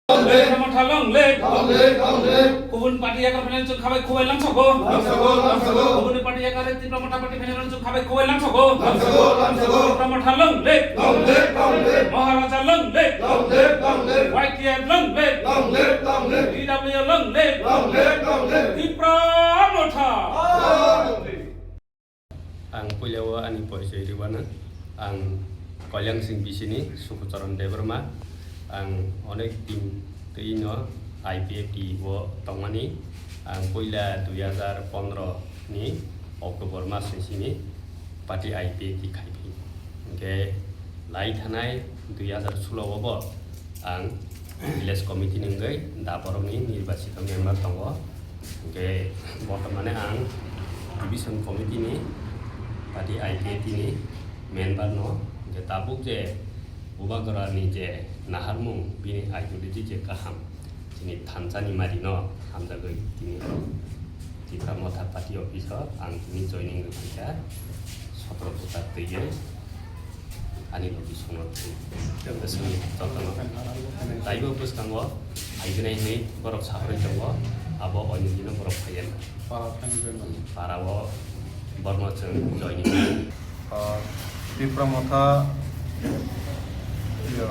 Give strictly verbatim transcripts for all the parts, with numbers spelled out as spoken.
Tipra Motha long live. Long live, long live. Kubun party yakar phainai chwng khabai khubai langsago. Langsago, langsago. Kubun party yakar Tipra Motha party phainai chwng khabai khubai langsago. Langsago, langsago. Tipra Motha long live. Long live, long live. Maharaja long live. Long live, long live. Y T F long live. Long live, long live. T W long live. Long live, long live. Tipra Motha. Long live. Ang puilao ani porichoi rwmano. Ang Koilangsing bisini Sukucharan Debbarma. Ang onek din twi no I P F T o tongmani. Ang puila dui hazar pondro ni October mas ni simi party I P F T khai phi. Hingke lai thanai dui hazar sulo o bo ang village committee ni wngwi da borokni nirbachito member tongo. Hingke bortomane ang division committee ni party I P F T ni member no, hingke tabuk je Bubagrani je naharmung, bini ideology je kaham, chini thansa ni mari no hamjagwi tini o Tipra Motha party office o ang tini joining rwkha sotro bwkha twiwi. Ani logi songno twi. Tei bwswngni jotono. Taibo bwskango phaigwnai hwnwi borok saharwi tongo, abo oinwi dino borok phaiya. Para thani bai mano. Para o borno chwng joining. Ah, Tipra Motha, iyo,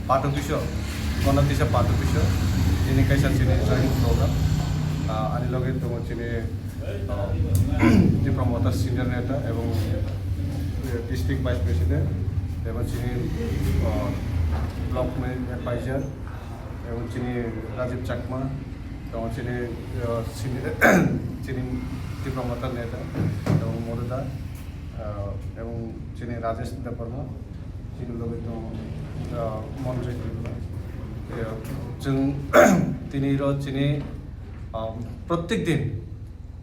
party office o, Gonatisa party office o, tini kaisa chini joining program. Ah, ani logi tongo chini ah, Tipra Motha senior neta ebong, eh, district vice president, ebong chini, ah, block ni advisor, ebong chini Rajiv Chakma, ebong chini, ah, senior, chini Tipra Motha neta, ebong Moduda, ah, ebong chini Rajesh Debbarma, chini logi tongo, ah, Manoj Tripura. Eh, chwng tini ro chini, ah, prottek din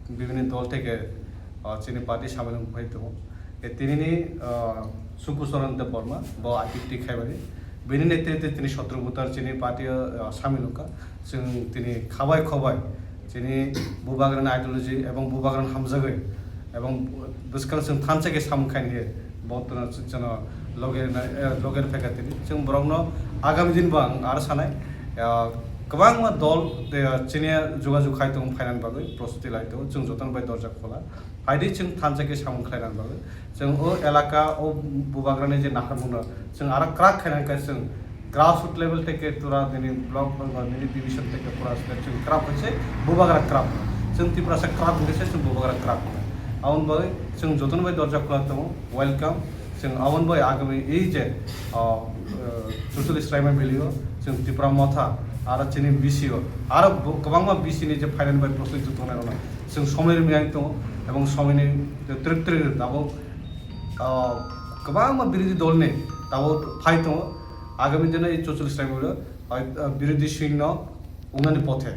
bibhinno dol theke, ah, chini party samil wng phai tongo. E tinini, ah, Suku Charan Debbarma, bo I P F T khaibari. Bini netritwe tini sotro voter chini party o, ah, samil wngkha. Chwng tini khabai khobai chini Bubagrani ideology ebong Bubagrano hamjagwi ebong bwskang chwng thansa khe samung khaini khe bo twno chwngno loge na, eh, loge phai kha tini. Chwng borokno agami din bo ang aro sanai, ah, kwbangma dol, eh, chini jogajog khai tongo phainani bagwi prostuti lai tongo. Chwng jotono bai dorja khola. Phaidi chwng thansa khe samung khlainani bagwi. Chwng o elaka, o Bubagrani je naharmungno chwng aro kwrak khainani khe chwng grassroot level theke tura nini block, nini division theke pura state chwng kwrak khe se Bubagra kwrak. Chwng Tiprasa kwrak hwnkhe se chwng Bubagra kwrak. Aboni bagwi chwng jotono bai dorja khula tongo, welcome. Chwng aboni bai agami ei je, ah, ah, chuchuli swraima valley o chwng Tipra Motha aro chini B C o aro bo-, kwbangma B C ni je phainani bai prostuti tongnai rokno chwng somoi rwmani tongo, ebong somoini twrwk twrwk tabuk, ah, kwbangma birodhi dolni tabuk phai tongo. Agami dino ei chuchuli swraima valley o, ah, birodhi singno wngnani pothe.